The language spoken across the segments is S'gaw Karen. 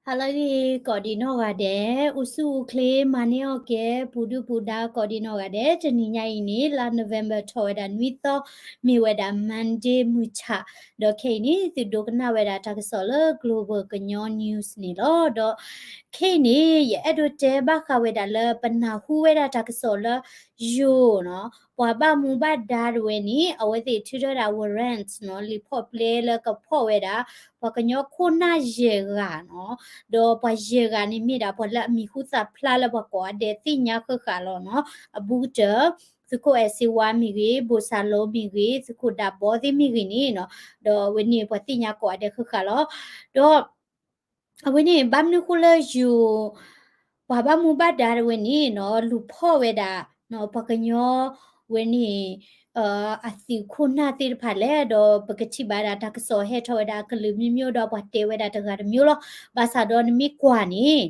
ဟါလၢအဂ့ၤ ကိးဒံးနီၢ်ဂၤဒဲး, အိၣ်ဆူၣ်အိၣ်ချ့ မၤန့ၢ်အီၣ်ကဲ ပူၤဒုၣ်ပူၤဒါ ကိးဒံးနီၢ်ဂၤဒဲး, တနံၤညါအံၤန့ၣ် လါ November ထီၣ်ဝဲဒၣ်နွံသီ, မ့ၢ်ဝဲဒၣ် Monday မုၢ်ဆၣ်, ဒီးခဲအံၤန့ၣ် သုဒိကနၣ်ဝဲဒၣ်တၢ်ကစီၣ်လၢ Global ကညီ News န့ၣ်လီၤ. ဒီးခဲအံၤန့ၣ် ယအဲၣ်ဒိးတဲဘၣ်ဃးဝဲဒၣ်လၢ ပနၢ်ဟူဝဲဒၣ်တၢ်ကစီၣ်လၢ ယိၤနီၤ ပှၤဘၣ်မူဘၣ်ဒါတဝဲန့ၣ် အဝဲသ့ၣ်ထုးထီၣ်ဝဲဒၣ် warrant နီၤ လံာ်ဖီၣ်ပျဲလၢကဖီၣ်ဝဲဒၣ် ပှၤကညီခိၣ်နၢ်ယဲၢ်ဂၤနီၤ, ဒီးပှၤယဲၢ်ဂၤန့ၣ်မ့ၢ်ဒၣ်ပှၤလၢအမံၤဟူသၣ်ဖျါလၢပှၤကိးဂၤဒဲးသ့ၣ်ညါဃၣ်ဃၣ်လီၤနီၤ, အဘူးကတၢၢ် သုးခိၣ်အဲၣ်စ့ဝါမ့ၢ်ဂ့ၤ, ဘိၣ်စၢ်လိမ့ၢ်ဂ့ၤ, သုးခိၣ်ဒၢဘီသ့ၣ်မ့ၢ်ဂ့ၤန့ၣ်နီၤ, ဒီးအဝဲန့ၣ်ပှၤသ့ၣ်ညါကိးဂၤဒဲးဃၣ်ဃၣ်လီၤ. ဒီး အဝဲန့ၣ် ဘၣ်မနုၤဃိလၢယိၤ ပှၤဘၣ်မူဘၣ်ဒါတဝဲန့ၣ်နီၤ လူၤဖီၣ်ဝဲဒၣ် ပှၤကညီဝဲန့ၣ် အသုးခိၣ်နၢ်သ့ၣ်တဖၣ်လဲၣ်, ဒီးပကထံၣ်ဘၣ်ဒၣ်တၢ်ကစီၣ်ဟဲထီၣ်ဝဲဒၣ်အကလုာ်မျိုးမျိုး ဒီးပှၤတဲဝဲဒၣ်တဂၤတမျိုးလီၤ. ဘၣ်ဆၣ်ဒီးနမ့ၢ်ကွၢ်န့ၣ်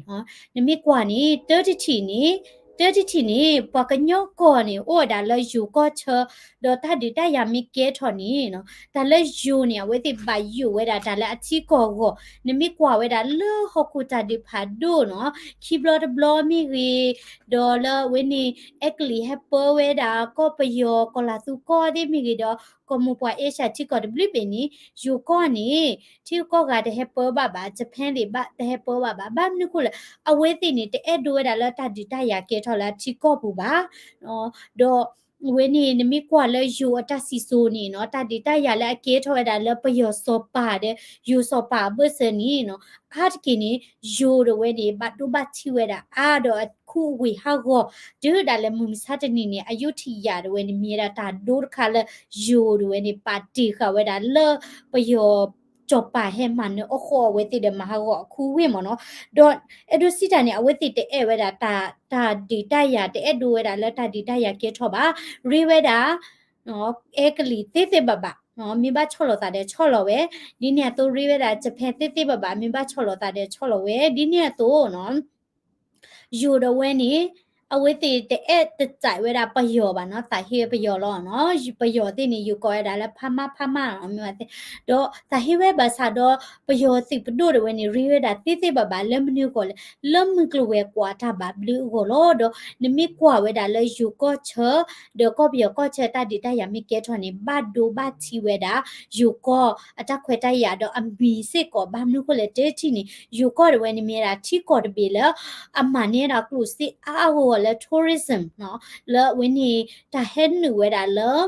နမ့ၢ်ကွၢ်န့ၣ် တၢတထံၣ်န့ၣ် တၢတထံၣ်န့ၣ် ပှၤကညီကီၢ်န့ၣ် အိၣ်ဝဲဒၣ်လၢယိၤကီၢ်ဆၢ ဒီးတၢ်ဒုးတၢ်ယၤမ့ၢ်ကဲထီၣ်န့ၣ်နီၤ, တၢ်လၢယိၤန့ၣ် အဝဲသ့ၣ်ဘၣ်ယိၣ်ဝဲဒၣ်တၢ်လၢအထံကီၢ်အဂီၢ်, နမ့ၢ်ကွၢ်ဝဲဒၣ်လၢဟီၣ်ခိၣ်တၢ်ဒုးဖးဒိၣ်နီၤ, ခံဘျီတဘျီမ့ၢ်ဂ့ၤ, ဒီးလၢအဝဲန့ၣ် အဲကလံးဟဲပၢဝဲဒၣ် ကီၢ်ပယီၤ ကီၢ်လၤသူကီၢ်သ့ၣ်မ့ၢ်ဂ့ၤဒီး ကီၢ်မိၢ်ပှၢ်အ့ရှၢၣ်ထံကီၢ်တဘျုးဘ့ၣ်န့ၣ် ယိၤကီၢ်န့ၣ် ထံဂုၤကီၢ်ဂၤတဟဲပၢဘၣ်ဘၣ်, Japan သ့ၣ်ဘၣ်တဟဲပၢဘၣ်ဘၣ်, ဘၣ်မနုၤဃိလဲၣ်, အဝဲသ့ၣ်န့ၣ် တအဲၣ်ဒိးဝဲဒၣ်လၢတၢ်ဒုးတၢ်ယၤကဲထီၣ်လၢအထံကီၢ်ပူၤဘၣ် ဒီး အဝဲန့ၣ် နမ့ၢ်ကွၢ်လၢယိၤအတၢ်စံၣ်စိၤန့ၣ်နီၤ, တၢ်ဒုးတၢ်ယၤလၢအကဲထီၣ်ဝဲဒၣ်လၢပယီၤစီၤပၤဒီး ယိၤစီၤပၤအဘၢၣ်စၢၤန့ၣ်နီၤ, အါတက့ၢ်န့ၣ် ယိၤဒၣ်ဝဲန့ၣ် ဘၣ်ဒိဘၣ်ထံးဝဲဒၣ်အါဒီးအခူအဝ့ၢ်ဟးဂီၤ တုၤဒၣ်လဲာ်မုၢ်မဆါတနံၤန့ၣ် အယုထံယၤဒၣ်ဝဲန့ၣ် မ့ၢ်ဝဲဒၣ်တၢ်ဒိတခါလၢ ယိၤဒၣ်ဝဲန့ၣ် ပာ်တ့ၢ်ဃာ်ဝဲဒၣ်လၢပယီၤ စီၤပၤဟဲမၤနၢၤအီၣ်ဃီအဝဲသ့ၣ်ဒီးမၤဟးဂီၤအခူဝ့ၢ်မ့ၢ်နီၤ, ဒီးအဲၣ်ဒိးစံးတၢ်န့ၣ် အဝဲသ့ၣ်တအဲၣ်ဝဲဒၣ်တၢ် တၢ်ဒုးတၢ်ယၤ တအဲၣ်ဒိးဝဲဒၣ်လၢတၢ်ဒုးတၢ်ယၤကဲထီၣ်ဘၣ်, ရ့ဝဲဒၣ် အဲကလံးသ့သ့ဘၣ်ဘၣ်, မ့ၢ်ဘၣ်ဆီၣ်လီၤသးဒီးဆီၣ်လီၤဝဲ, ဒ်န့ၣ်အသိးရ့ဝဲဒၣ် Japan သ့သ့ဘၣ်ဘၣ်, မ့ၢ်ဘၣ်ဆီၣ်လီၤသးဒီးဆီၣ်လီၤဝဲ, ဒ်န့ၣ်အသိးနီၤ ယိၤဒၣ်ဝဲန့ၣ် အဝဲသ့ၣ်တအဲၣ်တစဲးဝဲဒၣ်ပယီၤဘၣ်နီၤ, သးဟ့ပယီၤလီၤနီၤ, ပယီၤသ့ၣ်န့ၣ် ယိၤကိးဝဲဒၣ်လၢ ဖးမၢ်ဖးမၢ်နီၤ, မ့ၢ်ဝဲသ့ၣ် ဒီးသးဟ့ဝဲဘၣ်ဆၣ်ဒီး ပယီၤသုးပဒိၣ်ဒၣ်ဝဲန့ၣ် ရ့ဝဲဒၣ်သ့သ့ဘၣ်ဘၣ်လၢမနုၤအဂီၢ်လဲၣ်, လၢမုၢ်ကျိၤဝဲၤကွာ်တၢ်ဘၣ်ဘျုးအဂီၢ်လီၤ. ဒီးနမ့ၢ်ကွၢ်ဝဲဒၣ်လၢယိၤကီၢ်ဆၢ ဒီးကီၢ်ပယီၤကီၢ်ဆၢတၢ်ဒုးတၢ်ယၤမ့ၢ်ကဲထီၣ်န့ၣ် ဘၣ်ဒိဘၣ်ထံးဝဲဒၣ် ယိၤကီၢ်အတၢ်ခွဲးတၢ်ယာ်ဒီးအမံၤစ့ၢ်ကီး, ဘၣ်မနုၤဃိလဲၣ် တထံၣ်န့ၣ် ယိၤကီၢ်ဒၣ်ဝဲန့ၣ်မ့ၢ်ဝဲဒၣ်ထံကီၢ်တဘ့ၣ်လၢ အမၤန့ၢ်ဒၣ်ကျိၣ်စ့အါအါဂီၢ်ဂီၢ်လၢ tourism နီၤ, လၢအဝဲန့ၣ် တၢ်ဟဲနုာ်ဝဲဒၣ်လၢ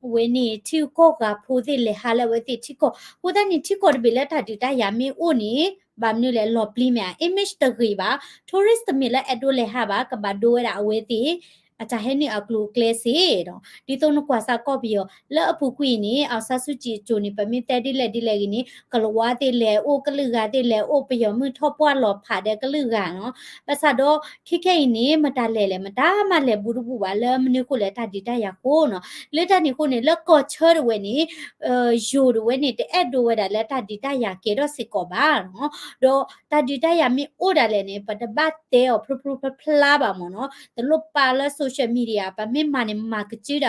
အဝဲန့ၣ် ထံဂုၤကီၢ်ဂၤဖိသ့ၣ်လဲၤဟးလၢအဝဲသ့ၣ်ထံကီၢ်, အဃိသတးန့ၣ် ထံကီၢ်တဘ့ၣ်လၢတၢ်ဒုးတၢ်ယၤမ့ၢ်အိၣ်န့ၣ် ဘၣ်မနုၤလဲၣ် လီၤပျံၤမ့ၢ်ဧါ, image တဂ့ၤဘၣ်, tourist တမ့ၢ်လၢအဲၣ်ဒိးလဲၤဟးဘၣ်, ကဘၣ်ဒိဝဲဒၣ်အဝဲသ့ၣ် အတၢ်ဟဲနုာ်အကျိၤအကျဲစ့ၢ်ဒီး ဒ်သိးနကွၢ်စ့ၢ်ကီးပယီၤ လၢအပူၤကွံာ်အံၤန့ၣ် အောင်ဆန်းစုကြည် အစိၤန့ၣ် ပမ့ၢ်တဲဒ်လဲၣ်ဒ်လဲၣ်ဂ့ၤန့ၣ် ကလံးဝါသ့ၣ်လဲၤအိၣ် ကလုာ်ဂၤသ့ၣ်လဲၤအိၣ် ပယီၤမုၢ်ထီၣ်ပှၢ်လီၤဖးဒီးကလုာ်ဂၤနီၤ, ဘၣ်ဆၣ်ဒီး ခဲခဲအံၤန့ၣ် မတၤလဲၣ်လဲၣ် မတၤမးလဲၤဘူးတဘူးဘၣ် လၢမနုၤဃိလဲၣ် တၢ်ဒုးတၢ်ယၤအဃိနီၤ, လၢတၢ်န့ၣ်အဃိန့ၣ် လၢကီၢ်ဆၢဒၣ်ဝဲန့ၣ် ယိၤဒၣ်ဝဲန့ၣ် တအဲၣ်ဒိးဝဲဒၣ်လၢတၢ်ဒုးတၢ်ယၤကဲထီၣ်စ့ၢ်ကီးဘၣ်နီၤ, ဒီးတၢ်ဒုးတၢ်ယၤမ့ၢ်အိၣ်ဒၣ်လဲာ်န့ၣ် ပတဘၣ်တဲအီၤဖျိဖျိဖျါဖျါဘၣ်မ့ၢ်နီၤ, တလိၣ်ပာ်လၢ social media ပမ့ၢ်မၤန့ၣ်မၤကစုဒီး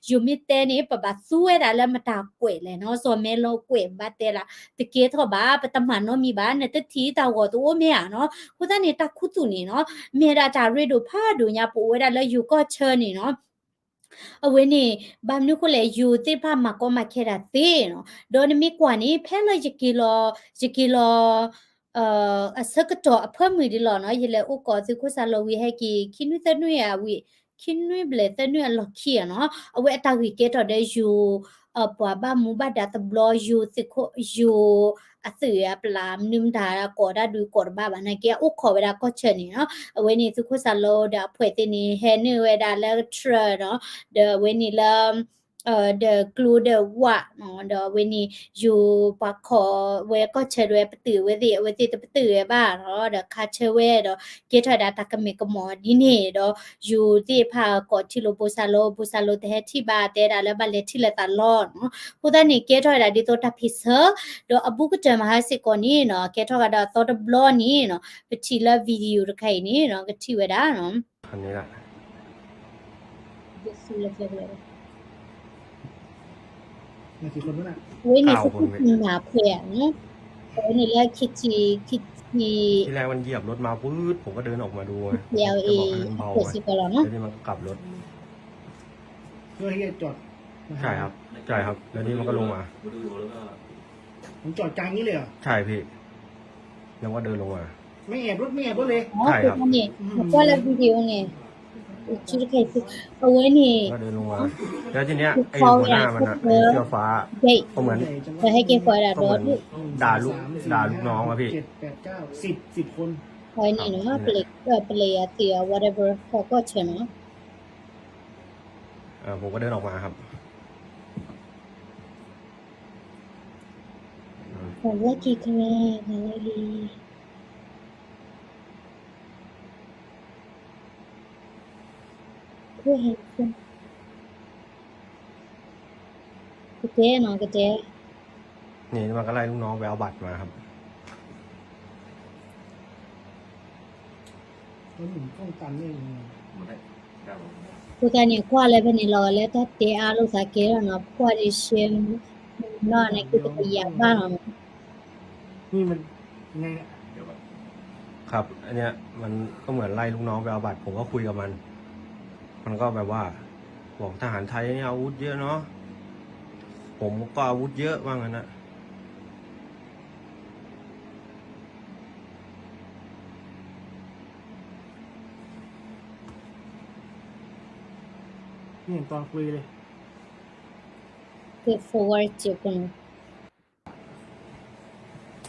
ယိၤမ့ၢ်တဲန့ၣ် ပဘၣ်သူဝဲဒၣ်လၢမတၤကွဲးလဲၣ်နီၤ, စီၤမဲလီၤကွဲးဘၣ်တဲဒၣ် တကဲထီၣ်ဘၣ် ပတမၤနီတမံၤဘၣ် နတထံၣ်တၢ်ဂီၤတအိၣ်မ့ၢ်ဧါနီၤ, အဃိသတးန့ၣ် တၢ်ခူသူၣ်န့ၣ်နီၤ မ့ၢ်ဝဲဒၣ်တၢ်ရ့ဒိၣ်ဖးဒိၣ်ညါ ပအိၣ်ဝဲဒၣ်လၢယိၤကီၢ်ဆၢန့ၣ်နီၤ အဝဲန့ၣ် ဘၣ်မနုၤဃိလဲၣ် ယိၤသ့ၣ်တဖၣ်မၤကီမၤခဲတၢ်သ့နီၤ, ဒီးနမ့ၢ်ကွၢ်န့ၣ် ဖဲလၢယက့ၤလီၤ ယက့ၤလီၤ အဆၢကတီၢ်အဖၢမုၢ်ဒံးလီၤနီၤ, ယလဲၤအိၣ်ကိးသုးခိၣ်စၢ်လီၤဝံၤဟဲက့ၤ ခံနွံသၢနွံအဝံၤ ခံနွံဘျဲၣ်သၢနွံအလီၢ်ခံနီၤ, အဝဲအတၢ်ဂ့ၢ်ကဲထီၣ်ဒီးယိၤ ပှၤဘၣ်မူဘၣ်ဒါတဘျီ ယိၤသုးခိၣ် ယိၤအသုးအပျၢ် မနုၤမတၤကိးတၢ်ဒုးကိးတဘၣ်ဘၣ်နာ်က့ အအိၣ်ခိးဝဲဒၣ်ကီၢ်ဆၢန့ၣ်နီၤ, အဝဲန့ၣ်သုးခိၣ်စၢ်လီၤဒီးအဖှဲးသ့ၣ်န့ၣ် ဟဲနုာ်ဝဲဒၣ်လၢ truck နီၤ, ဒီးအဝဲန့ၣ်လၢ ဒီးကျိဒီးဝၣ်နီၤ, ဒီးအဝဲန့ၣ် ယိၤပှၤခိးဝဲကီၢ်ဆၢဒၣ်ဝဲပတုာ်ဝဲသ့ၣ် အဝဲသ့ၣ်တပတုာ်ဝဲဘၣ်နီၤ, ဒီးခးဆၢဝဲဒီး ကဲထီၣ်ဝဲဒၣ်တၢ်ကမဲာ်ကမီၤဒ်န့ၣ်ဒီး ယိၤသ့ၣ်တဖၣ်ကိးထံၣ်လိာ်ဘိၣ်စၢ်လီၤ ဘိၣ်စၢ်လီၤတဟဲထံၣ်ဘၣ်တဲဒၣ်လၢဘၣ်လဲၤထံၣ်လၢသးလီၤနီၤ, အဃိသတးန့ၣ် ကဲထီၣ်ဝဲဒၣ်ဒ်သိးတၢ်ဖ့ၣ်ဆၢ ဒီးအဘူးကတၢၢ်မဟါစ့ၢ်ကီးန့ၣ်နီၤ ကဲထီၣ်ဝဲဒၣ်အသီတဘျီန့ၣ်နီၤ ပထံၣ်လၢ video တခါအံၤန့ၣ်နီၤ ကထံၣ်ဝဲဒၣ်နီၤ အဝဲန့ၣ်လၢခံဆံနၣ်ဖဲဧါနီၤ, အဝဲန့ၣ်လၢခံဆံ ခံ ที่แรกมันเหยียบรถมาปื๊ด ผมก็เดินออกมาดูไง เดี๋ยวบอกให้มันเบาไง แล้วนี่มันก็กลับรถ ใช่ครับ ใช่ครับ แล้วนี่มันก็ลงมา มันจอดกลางนี้เลยเหรอ ใช่พี่ แล้วก็เดินลงมา ไม่แอบรถ ไม่แอบรถเลย อ๋อ ใช่ครับ นี่ มันก็เลยวิดีโอนี่ အဝဲန့ၣ် แล้วทีเนี้ย ไอ้หัวหน้ามันอะ ไอ้เสื้อฟ้า ก็เหมือน ก็เหมือนด่าลูก ด่าลูกน้องอะพี่ အဝဲန့ၣ်နီၤ ပလဲၤ ပလဲၤယၤသ့ၣ်အီၤ whatever ကီၢ်ကီၢ်ဆၢနီၤ เออ ผมก็เดินออกมาครับ ขอเลือกกี่คะแนน ขอเลือกดี เพื่อให้คุณ กระเจ๊เนาะ กระเจ๊ นี่มันก็ไล่ลูกน้องไปเอาบัตรมาครับ အဃိသတးန့ၣ် ကွၢ်လၢဖဲန့ၣ်လီၤ လၢတၢ်တဲအါလိာ်သးကဲလီၤနီၤ ကွၢ်ဒံး share နီၤ န့ၣ်က့တကယၤဘၣ်လီၤနီၤ ครับ อันเนี้ยมันก็เหมือนไล่ลูกน้องไปเอาบัตร ผมก็คุยกับมัน มันก็แบบว่า บอกทหารไทยเนี่ยอาวุธเยอะเนาะ ผมก็อาวุธเยอะว่างั้นนะ นี่ตอนคุยเลย เกิด forward เจ็บกัน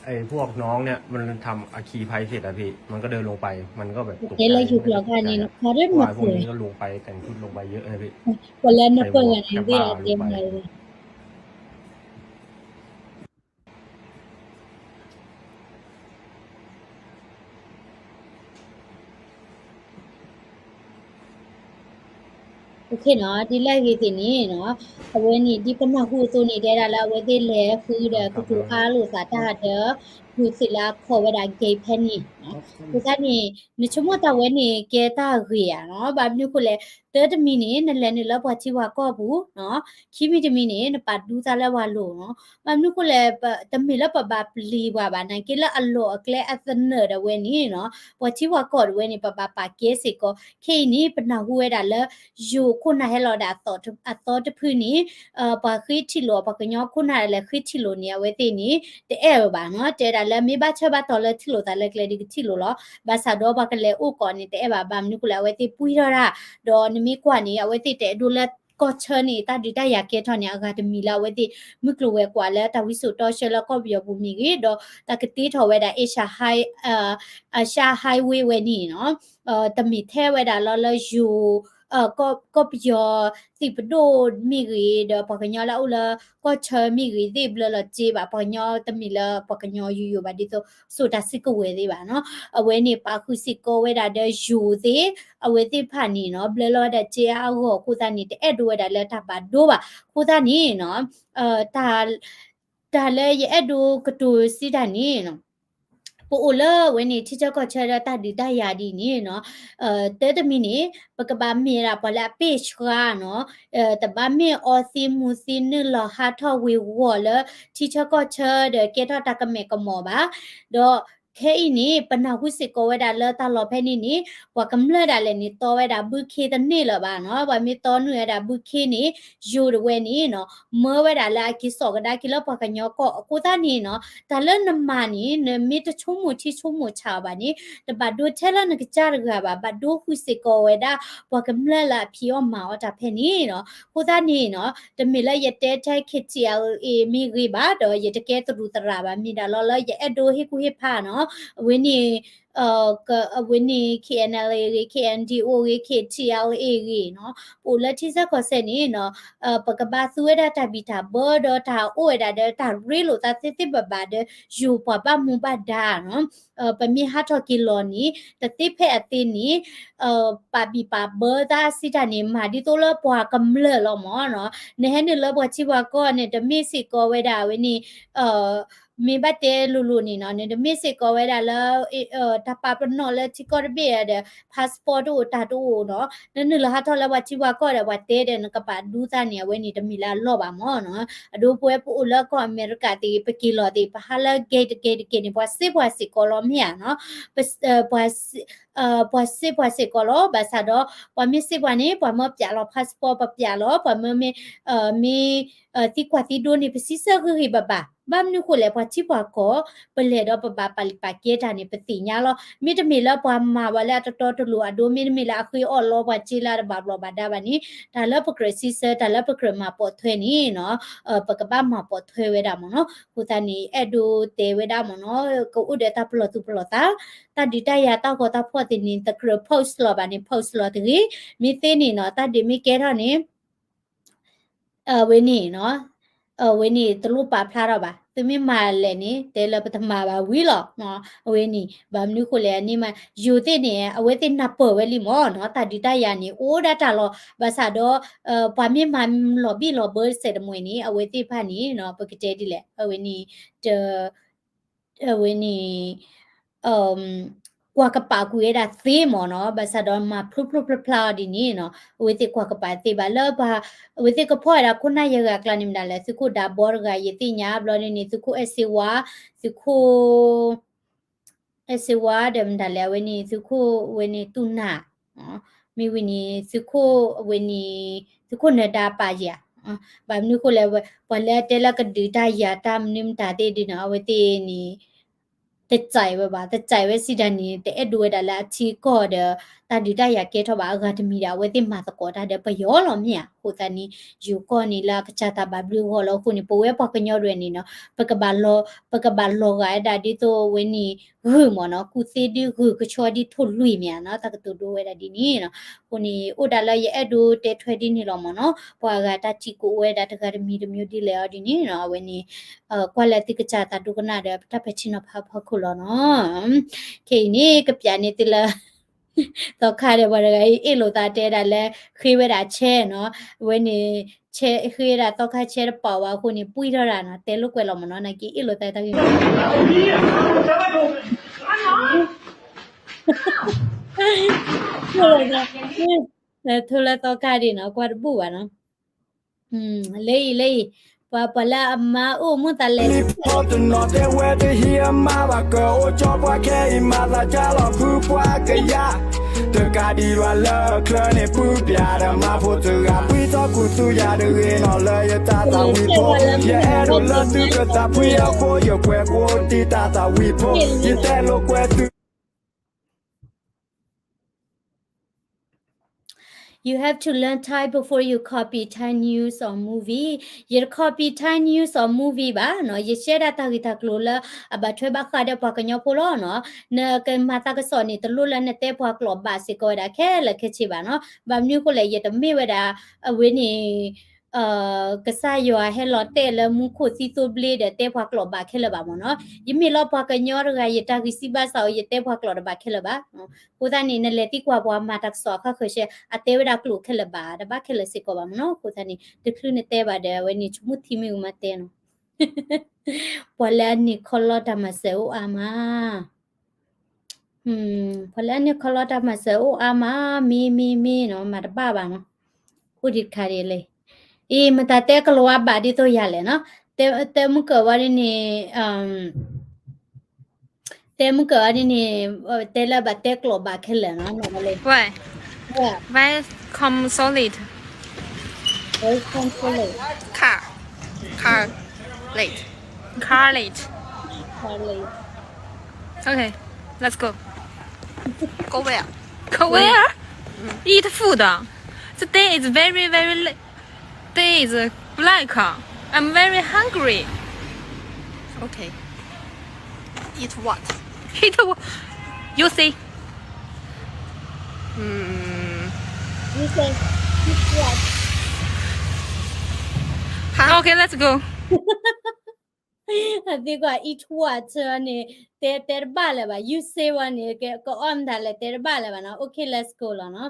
ไอ้พวกน้องเนี่ยมันทำอัคคีภัยเสร็จอะพี่ มันก็เดินลงไป มันก็แบบตกใจ เอ๊ะ แล้วอยู่หลังอันนี้นะคะ ว่าไอ้พวกนี้ก็ลงไปแต่งชุดลงไปเยอะนะพี่ วันแล้วนะ ใส่หมวก เปิดอันนี้ แคปบ้า ด้วย ลงไป เต็มเลย โอเคနီၤ ဒ်လဲၣ်ဂ့ၤသ့ၣ်န့ၣ်နီၤ အဝဲန့ၣ် ဒ်ပနၢ်ဟူအသိးန့ၣ် တဲဒၣ်လၢအဝဲသ့ၣ်လဲၤဃုဒီး ကတိၤအါလိာ်သးတၢ်ဒီး ဃုသ့ၣ်လၢအခီၣ်ဝဲဒၣ် gate ဖဲန့ၣ်နီၤ အဃိသတးန့ၣ် နဆိကမိၣ်တၢ်ဝဲန့ၣ် ကဲတၢ်ဂ့ၤဧါနီၤ ဘၣ်မနုၤအဃိလဲၣ် တၢတမံၤန့ၣ် နလဲၤနုာ်လၢပှၤထံပှၤကီၢ်ပူၤနီၤ ခံမံၤတမံၤန့ၣ် နပာ်ဒူသးလၢပှၤလိၤနီၤ ဘၣ်မနုၤအဃိလဲၣ် တမ့ၢ်လၢပဘၣ်ပျံၤပှၤဘၣ် နာ်က့လၢအလီၢ်အကျဲအသနၢၣ်ဒၣ်ဝဲန့ၣ်နီၤ ပှၤထံပှၤကီၢ်ဒၣ်ဝဲန့ၣ် ပဘၣ်ပာ်ကဲစ့ၢ်ကီး ခဲအံၤန့ၣ် ပနၢ်ဟူဝဲဒၣ်လၢ ယိၤခိၣ်နၢ်ဟဲလီၤဒၣ်အသီတဖုန့ၣ် ပှၤဃ့ထံၣ်လိာ် ပှၤကညီခိၣ်နၢ်ဒၣ်လဲာ်ဃ့ထံၣ်လိာ်န့ၣ် အဝဲသ့ၣ်န့ၣ် တအဲၣ်ဝဲဘၣ်နီၤ တဲဒၣ်လၢမ့ၢ်ဘၣ်ဆၢဘၣ်တီၤလၢထံၣ်လိာ်သးလၢကျဲဒုးကထံၣ်လိာ်လီၤ ဘၣ်ဆၣ်ဒီးပှၤကလဲၤအိၣ်ကိးန့ၣ် တအဲၣ်ဘၣ် ဘၣ်မနုၤအဃိလဲၣ် အဝဲသ့ၣ်ပှံထီၣ်တၢ် ဒီးနမ့ၢ်ကွၢ်န့ၣ် အဝဲသ့ၣ်တအဲၣ်ဒိးလၢကီၢ်ဆၢန့ၣ် တၢ်ဒုးတၢ်ယၤကဲထီၣ်န့ၣ် အဂၤတမံၤလၢအဝဲသ့ၣ် မုၢ်ကျိၤဝဲၤကွာ်လၢတၢ်ဝံစိာ်တီဆှၢလၢကီၢ်ပယီၤပူၤမ့ၢ်ဂ့ၤ ဒီးတၢ်ကတ့ထီၣ်ဝဲဒၣ် Asia High Asia Highway ဝဲန့ၣ်နီၤ တမ့ၢ်ထဲဝဲဒၣ်လီၤလၢယိၤ ကီၢ်ပယီၤ သ့ၣ်ပဒိၣ်မ့ၢ်ဂ့ၤ ဒီးပှၤကညီလၢအအိၣ်လၢကီၢ်ဆၢမ့ၢ်ဂ့ၤသ့ၣ် ဘျၢလီၤစ့ဘၣ် ပှၤကညီတမ့ၢ်လၢပှၤကညီယိယိဘၣ် ဒ်သိးစိာ်တၢ်စုကဝဲၤသ့ၣ်ဘၣ်နီၤ အဝဲန့ၣ်ပာ်ဃုာ်စ့ၢ်ကီးဝဲဒၣ်ဒီးယိၤသ့ၣ် အဝဲသ့ၣ်တဖၣ်န့ၣ်နီၤ ဘျၢလီၤဝဲဒၣ်စ့အါအါဂီၢ်ဂီၢ်အဃိသတးန့ၣ် တအဲၣ်ဒိးဝဲဒၣ်လၢတၢ်ဘၣ်ဒိဘၣ် အဃိသတးန့ၣ်နီၤ တၢ်လၢယအဲၣ်ဒိးကတိၤစံးတၢ်န့ၣ် ပအိၣ်လၢဝဲန့ၣ် ထံဆၢကီၢ်ဆၢဒီးတၢ်ဒုးတၢ်ယၤဒ်န့ၣ်နီၤ တၢတမံၤန့ၣ် ပကဘၣ်မ့ၢ်ဒၣ်ပှၤလၢအပ့ၢ်ဆှါနီၤ တဘၣ်မ့ၢ်အီသံးမူၤသံးနုာ်လီၤဟးထီၣ်ဝ့ၤဝီၤလၢ ထံဆၢကီၢ်ဆၢဒီးကဲထီၣ်တၢ်ကမဲာ်ကမီၤဘၣ် ဒီးခဲအံၤန့ၣ် ပနၢ်ဟူစ့ၢ်ကီးဝဲဒၣ်လၢတၢ်လီၢ်ဖဲန့ၣ်န့ၣ် ပှၤကမျၢၢ်ဒၣ်လဲာ်န့ၣ် တီဝဲဒၣ်ဘုခ့တန့ၢ်လၢၤဘၣ်နီၤ ပှၤမ့ၢ်တီနုာ်ဝဲဒၣ်ဘုခ့န့ၣ် ယိၤဒၣ်ဝဲန့ၣ်နီၤ မၢဝဲဒၣ်လၢအက့ၤစိာ်ကဒါက့ၤလၢပှၤကညီကီၢ်အဃိသတးန့ၣ်နီၤ တၢ်လၢနမၤန့ၣ် နမ့ၢ်တဆိကမိၣ်ထံဆိကမိၣ်ဆးအီၤဘၣ်န့ၣ် တဘၣ်ဒိထဲလၢနကစၢ်တဂၤဘၣ် ဘၣ်ဒိဃုာ်စ့ၢ်ကီးဝဲဒၣ် ပှၤကမျၢၢ်လၢအဖံးအီၣ်မၤအီၣ်တၢ်ဖဲန့ၣ်နီၤ အဃိသတးန့ၣ်နီၤ တမ့ၢ်လၢယတဲထဲ K T L A မ့ၢ်ဂ့ၤဘၣ် ဒီးယတကဲသရူးသရၣ်ဘၣ် မ့ၢ်ဒၣ်လီၤလၢယအဲၣ်ဒိးဟ့ၣ်ကူၣ်ဟ့ၣ်ဖးနီၤ အဝဲန့ၣ် အဝဲန့ၣ် K N L A ဂ့ၤ K N D O ဂ့ၤ K T L A ဂ့ၤနီၤ ပအိၣ်လၢထံဆၢကီၢ်ဆၢန့ၣ်နီၤ ပကဘၣ်သူဝဲဒၣ်တၢ်ဘံၣ်တၢ်ဘၢဒီးတၢ်အိၣ်ဝဲဒၣ်ဒီးတၢ်ရ့လိာ်သးသ့သ့ဘၣ်ဘၣ်ဒီး ယိၤပှၤဘၣ်မူဘၣ်ဒါနီၤ ပမ့ၢ်ဟးထီၣ်က့ၤလီၤန့ၣ် တသ့ဖဲအသ့န့ၣ် ပာ်ဘံၣ်ပာ်ဘၢသးစံးတၢ်န့ၣ် မၤဒ်သိးလၢပှၤကမျၢၢ်လီၤမၢ်နီၤ နဟဲနုာ်လၢပှၤထံပှၤကီၢ်န့ၣ် တမ့ၢ်စ့ၢ်ကီးဝဲဒၣ်ဝဲန့ၣ် မ့ၢ်ဘၣ်တဲလိၤလိၤန့ၣ်နီၤ နတမ့ၢ်စ့ၢ်ကီးဝဲဒၣ်လၢ တၢ်ပာ်ပနီၣ်လၢထံကီၢ်တဘ့ၣ်ဒီး passport တအိၣ်တၢ်တအိၣ်နီၤ နနုာ်လီၤဟးထီၣ်လၢပှၤထံပှၤကီၢ်ဒီး ပှၤတဲဒီး နကပာ်ဒူသးန့ၣ် အဝဲန့ၣ်တမ့ၢ်လၢအလီၢ်ဘၣ်မၢ်နီၤ. အဒိပဝဲပအိၣ်လၢကီၢ်အမဲရကၤသ့ၣ် ပက့ၤလီၤသ့ၣ် ပဟးလၢ gate တ gate တ gate န့ၣ် ပှၤစ့ပှၤစ့ၢ်ကီးလီၤမ့ၢ်ဧါနီၤ ပှၤ ပှၤစ့ပှၤစ့ၢ်ကီးလီၤ. ဘၣ်ဆၣ်ဒီး ပှၤမ့ၢ်စ့ပှၤန့ၣ် ပှၤမၢပျးလီၤ passport ပပျးလီၤ ပှၤမၢမ့ၢ် မ့ၢ် သံကွၢ်သံဒိးန့ၣ် ပစံးဆၢဂ့ၤဂ့ၤဘၣ်ဘၣ်. ဘၣ်မနုၤဃိလဲၣ် ပှၤထံပှၤကီၢ် ပလဲၤဒီးပဘၣ်ပာ်လုၢ်ပာ်ကဲတၢ်န့ၣ် ပသ့ၣ်ညါလီၤ. မ့တမ့ၢ်လၢပှၤမၤဝဲလၢအတတီတလိၤ အဒိမ့တမ့ၢ်လၢအဃ့အီၣ်လီပှၤစ့လၢအတဘၣ်ဘျီးဘၣ်ဒါဘၣ်န့ၣ် တၢ်လၢပကြၢးစံးဆၢ တၢ်လၢပကြၢးမၤပိာ်ထွဲန့ၣ်နီၤ ပကဘၣ်မၤပိာ်ထွဲဝဲဒၣ်မၢ်နီၤ. အဃိသတးန့ၣ် အဲၣ်ဒိးတဲဝဲဒၣ်မၢ်နီၤ ကအိၣ်ဒီးတၢ်ပလီၢ်သူၣ်ပလီၢ်သး တၢ်ဒုးတၢ်ယၤတၢ်ဂီၤတၢ်ဖှီၣ်သ့ၣ်န့ၣ် သကြၢး post လီၤဘၣ်န့ၣ် post လီၤတဂ့ၤ. မ့ၢ်သ့န့ၣ်နီၤ တၢ်ဒုးမ့ၢ်ကဲထီၣ်န့ၣ် အဝဲန့ၣ်နီၤ အဝဲန့ၣ်တလိၣ်ပာ်ဖျါထီၣ်ဘၣ်. သုမ့ၢ်မၤလဲၣ်န့ၣ် တဲလၢပတမၤဘၣ်ဝံၤလီၤ. အဝဲန့ၣ် ဘၣ်မနုၤဃိလဲၣ်န့ၣ်မး ယိၤသ့ၣ်န့ၣ် အဝဲသ့ၣ်နၢ်ပၢၢ်ဝဲလံမၢ်နီၤ တၢ်ဒုးတၢ်ယၤန့ၣ် အိၣ်ဒၣ်တၢ်လီၤ. ဘၣ်ဆၣ်ဒီး ပှၤမ့ၢ်မၤလီၤဘံၣ်လီၤဘၢစဲးတမှဲၤန့ၣ် အဝဲသ့ၣ်တဖၣ်န့ၣ်နီၤ ပကတဲဒ်လဲၣ် အဝဲန့ၣ် တ အဝဲန့ၣ် ကွၢ်ကပာ်ကွံာ်ဝဲဒၣ်သ့မၢ်နီၤ ဘၣ်ဆၣ်ဒီးမၤဖျိဖျိဖျါဖျါအီၤဒ်န့ၣ်နီၤ အဝဲသ့ၣ်ကွၢ်ကပာ်သ့ဘၣ်လၢပှၤ အဝဲသ့ၣ်ကဖီၣ်ဝဲဒၣ်ခိၣ်နၢ်ယဲၢ်ဂၤအကျါန့ၣ်မတၤလဲၣ် သုးခိၣ်ဒးဘီတဂၤ ယသ့ၣ်ညါဘျီဒ်န့ၣ် သုးခိၣ်အဲၣ်စ့ဝါ သုးခိၣ် အဲၣ်စ့ဝါဒီးမတၤလဲၣ် အဝဲန့ၣ် သုးခိၣ်အဝဲန့ၣ်သူၣ်နၢ် မ့ၢ်ဝံၤန့ၣ် သုးခိၣ်အဝဲန့ၣ် သုးခိၣ်နၢၤဒါပာ်ယၤ ဘၣ်မနုၤဃိလဲၣ် ပှၤလၢအတဲလၢကဒုးတၢ်ယၤတၢ်မနုၤမတၤသ့ၣ်ဒ်န့ၣ် အဝဲသ့ၣ်န့ၣ် တစဲးဝဲဘၣ် တစဲးဝဲစံးတၢ်န့ၣ် တအဲၣ်ဒိးဝဲဒၣ်လၢအထံကီၢ်ဒီး တၢ်ဒုးတၢ်ယၤကဲထီၣ်ဘၣ် အဂၤတမံၤဒီး အဝဲသ့ၣ်မၤသကိးတၢ်ဒီးပယီၤလီၤမ့ၢ်ဧါ. အဃိသတးန့ၣ် ယိၤကီၢ်န့ၣ်လၢအကစၢ်သးဘၣ်ဘျုးဂီၢ်လီၤအဃိန့ၣ် ပဝဲပှၤကညီတဂၤန့ၣ်နီၤ ပကဘၣ်လီၤ ပကဘၣ်လီၤဂာ်ဝဲဒၣ်ဒ်သိးဝဲန့ၣ် ဂုၢ်မၢ်နီၤ ကူၣ်သ့ဒ်ဂုၢ်ကဆီဒ်ထိၣ်လွံၢ်မ့ၢ်ဧါနီၤ တၢ်ကတိၤဒိဝဲဒၣ်ဒ်န့ၣ်နီၤ. အဃိန့ၣ် အိၣ်ဒၣ်လၢယအဲၣ်ဒိးတဲထွဲဒ်န့ၣ်လီၤမၢ်နီၤ ပှၤဂၤတၢ်ထံၣ်ကိးဝဲဒၣ်တဂၤတမံၤတမံၤဒ်လဲၣ်အီၤဒ်န့ၣ်နီၤ အဝဲန့ၣ် ကွၢ်လၢသုကစၢ်သးဒိကနၣ်ဒီး ပတၢ်ပဲာ်ထံနီၤဖးဖီခိၣ်လီၤနီၤ. ခဲအံၤန့ၣ် ကပျးန့ၢ်သုလၢ သီခါဒီးပှၤတဂၤအံၤ အ့ၣ်လိာ်သးတဲဒၣ်လၢ ဃ့ဝဲဒၣ်ဆဲနီၤ အဝဲန့ၣ် ဆဲဃ့ဝဲဒၣ်သီခါဆဲတပာ်ဝဲအဃိန့ၣ် ပှံၢ်ထီၣ်ဒၣ်နီၤ တဲလိာ်ကွဲလီၤမၢ်နီၤ နာ်က့အ့ၣ်လိာ်သးတၢ်ဂ့ၢ်မၢ် ထိလၢသီခါဒ်နီၤ ကွၢ်တဘူၣ်ဘၣ်နီၤ လၢအံၤလၢအံၤ ပှၤပှၤလၢအမါအိၣ်မူသးလဲၣ် တနီၤတဲဝဲတဟံးအမါဘၣ် ကအိၣ်ကၠီပှၤခဲအံၤ မၤသးကၢ်လီၤဖုပှၤကယၤ တကးဒံးဘၣ်လၢချၢန့ၣ် ပုၢ်ပျးဒီးမါဖိတဂၤ ပှံၢ်ထီၣ်ကူသူယၤတဂ့ၤနီၤ လၢယတၢ်သးဝံၣ်ဖိ ယအဲၣ်ဒိးလၢသုကသးပှံၢ်အဃိ ယကွဲးကိးတံၢ်တၢ်သးဝံၣ်ဖိ ယတဲလိာ်ကွဲသု You have to learn Thai before you copy Thai news or movie. ယတ copy Thai news or movie ဘၣ်နီၤ ယ share ဒၣ်တၢ်ဂ့ၢ်တၢ်ကျိၤလၢအဘၣ်ထွဲဘၣ်ဃးဒီးပှၤကညီဖိလီၤနီၤ. နကမၤသးကစီၣ်န့ၣ် တလိၣ်လၢနတဲပှၤကျိာ်ဘၣ်စ့ၢ်ကီးဝဲဒၣ်ခဲလၢာ်ခဲဆ့ဘၣ်နီၤ. ဘၣ်မနုၤအဃိလဲၣ် ယတမ့ၢ်ဝဲဒၣ် အဝဲန့ၣ် ကစၢ်ယွၤဟဲလီၤတဲာ်လၢမူခိၣ်သံသိဘျ့ဒီးတဲပှၤကျိာ်ဘၣ်ခဲလၢာ်ဘၣ်မၢ်နီၤ. ယမ့ၢ်လီၤပှၤကညီတဂၤ ယတၢ်ဂံၢ်စၢ်ဘါစၢ်အီၤ ယတဲပှၤကျိာ်တဘၣ်ခဲလၢာ်ဘၣ်. အဃိသတးန့ၣ် နလဲၤသံကွၢ်ပှၤမၤတၢ်ကစီၣ်အခါဃၢၤရှဲ အတဲဝဲဒၣ်ကျိာ်ခဲလၢာ်ဘၣ် တဘၣ်ခဲလၢာ်စ့ၢ်ကီးဘၣ်မၢ်နီၤ. အဃိသတးန့ၣ် တချုးနတဲဘၣ်ဒီး အဝဲန့ၣ် ဆိကမိၣ်ထံမ့ၢ်ဂ့ၤမၤတဲနီၤ ပှၤလၢအန့ၢ်ခီလီတၢ်မၤစၢၤအိၣ်အါမး ပှၤလၢအန့ၢ်ခီလီတၢ်မၤစၢၤအိၣ်အါမး မ့ၢ်မ့ၢ်မ့ၢ်နီၤ မၤတဘၣ်ဘၣ်နီၤ အိၣ်ဒံးတခါဒ်လဲၣ်. အံၤ မတၤတဲကလီၤဝါဘၣ်ဒ်သိးယၤလဲၣ်နီၤ တဲမုၢ်ကၢးဝဲဒ်န့ၣ် တဲမုၢ်ကၢးဝဲဒ်န့ၣ် တဲလၢဘၣ်တဲကျိာ်ဘၣ်ခဲလၢာ်နီၤ မ့ၢ်ဝဲလဲၣ် Why? Why come so late? Why come so late? Car. Car late. Car late. Car late. Okay, let's go. Go where? Go where? Eat food. The day is very, very late. Day is black. I'm very hungry. Okay. Eat what? Eat what? You say. Hmm. You say, eat what? Huh? Okay, let's go. အသံကွၢ် eat what န့ၣ် တဲတဲတဘၣ်လၢၤဘၣ် you say ဝဲန့ၣ် ကကအီၣ်မတၤလဲၣ် တဲတဘၣ်လၢၤဘၣ်နီၤ okay let's go လီၤနီၤ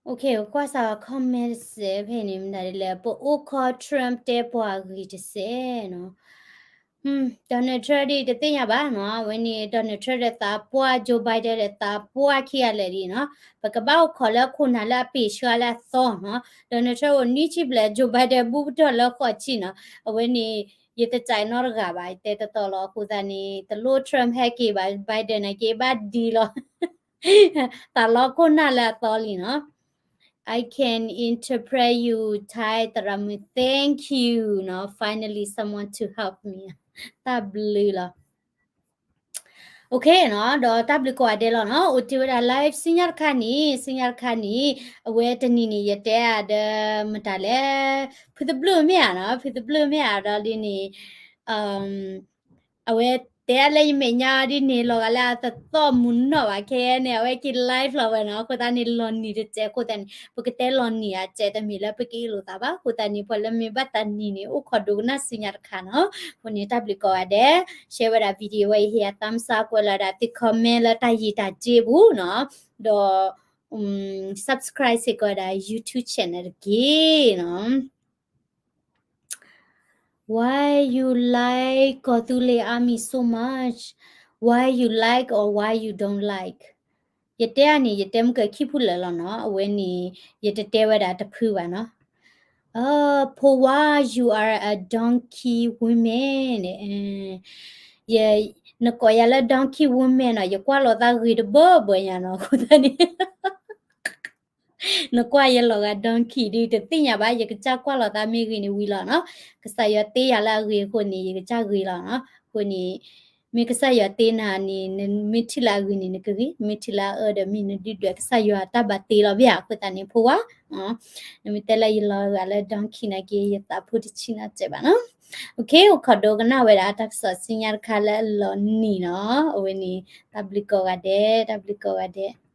အ ကွၢ်စး comment တစဲးဖဲန့ၣ် မတၤဒ်လဲၣ် ပအိၣ်ခီ Trump တဲပှၤဂ့ၤတစဲးနီၤ. Donald Trump ဒ်တသ့ၣ်ညါဘၣ်နီၤ, အဝဲန့ၣ် Donald Trump ဒီးသးပှၢ် Joe Biden ဒီးသးပှၢ်ခံဂၤလၢာ်ဒ်နီၤ, ပကဘၣ်အိၣ်ခိးလၢအခိၣ်နၢ်လၢအပ့ၤဆှါလၢအသီနီၤ, Donald Trump အိၣ်နွံဆံဘျဲၣ် Joe Biden ဘူးပတီၢ်လၢဃိးဆံနီၤ, အဝဲန့ၣ် ယတကြိုက်နီတဂၤဘၣ်, ယတဲတတီလီၤအဃိသတးန့ၣ် တလိၣ် Trump ဟဲက့ၤဘၣ်, Biden န့ၣ်က့ၤဘၣ်ဒ်လီၤ, သးလီခိၣ်နၢ်လၢအသီလံနီၤ. I can interpret you Thai သရၣ်မုၣ်, thank you နီၤ, finally someone to help me, တၢ်ဘျုးလီၤ. Okay နီၤ, ဒီးတၢ်ဘျုးကိးဂၤဒဲးလီၤနီၤ, အိၣ်တ့ၢ်ဝဲဒၣ် live ဆူညါတခါန့ၣ်, ဆူညါတခါန့ၣ်, အဝဲတနံၤန့ၣ် ယတဲအဒၣ်မတၤလဲၣ်, ဖုသဘျုးမ့ၢ်ဧါနီၤ, ဖုသဘျုးမ့ၢ်ဧါဒီးဒ်န့ၣ် အဝဲတဲအလၢယမဲာ်ညါဒ်န့ၣ် လီၤဂာ်လၢအတသီၣ်မုၢ်နီၢ်ဘၣ်ခဲအံၤန့ၣ် အဝဲက့ၤ live လီၤဝဲနီၤ, အဃိသတးန့ၣ် လီၤနံၤတစဲးအဃိသတးန့ၣ် ပကတဲလီၤနံၤအစဲးတမ့ၢ်လၢပကအ့ၣ်လိာ်သးဘၣ်, အဃိသတးန့ၣ် ပှၤလၢမ့ၢ်ဘၣ်သးနံၤန့ၣ် အိၣ်ခိးဒိကနၣ်ဆူညါတခါနီၤ, အဃိန့ၣ် တၢ်ဘျုးကိးဂၤဒဲး, share ဝဲဒၣ် video ဝဲအံၤ ဟ့ၣ်ယၤ thumbs up ကွဲးလီၤဒၣ်သု comment လၢတၢ်ယံၤတၢ်စ့ပူၤနီၤ, ဒီး subscribe စ့ၢ်ကီးဝဲဒၣ် YouTube channel တက့ၢ်နီၤ. Why you like ကီၢ်သူလ့ၤ army so much? Why you like or why you don't like? ယတဲအန့ၣ် ယတဲမုၢ်ကခံဖုလၢာ်လီၤနီၤ, အဝဲန့ၣ် ယတတဲဝဲဒၣ်တဖုဘၣ်နီၤ. ဖိဝါ you are a donkey woman န့ၣ်, နကိးယၤလၢ donkey woman နီၤ, ယကွၢ်လီၤသးဂ့ၤတဘၢဘၢညါနီၤ, အဃိသတးန့ၣ် နကွၢ်ယလီၤဂာ် donkey ဒ်တသ့ၣ်ညါဘၣ်, ယကစၢ်ကွၢ်လီၤသးမ့ၢ်ဂ့ၤန့ၣ်ဝံၤလီၤနီၤ, ကစၢ်ယွၤတ့ယၤလၢအဂ့ၤအဃိန့ၣ် ယကစၢ်ဂ့ၤလီၤနီၤ, အဃိန့ၣ် မ့ၢ်ကစၢ်ယွၤတ့နၤန့ၣ် နမ့ၢ်ထံၣ်လၢအဂ့ၤန့ၣ် နကဂ့ၤ, မ့ၢ်ထံၣ်လၢအအၢဒီးမ့ၢ်နဒုၣ်ဒွဲၣ် ကစၢ်ယွၤတၢ်ဘၣ်တ့လီၤဘၣ်, အဃိသတးန့ၣ် ဖိဝါ နမ့ၢ်တဲလၢယလီၤဂာ်လၢ donkey နာ်က့ ယသးဖိတဆံးနီတစဲးဘၣ်နီၤ. Okay, အိၣ်ခိးဒိကနၣ်ဝဲဒၣ်တၢ်ကစီၣ်ဆူညါတခါလၢအလီၤနံၤနီၤ, အဝဲန့ၣ် တၢ်ဘျုးကိးဂၤဒဲး, တၢ်ဘျုးကိးဂၤဒဲး.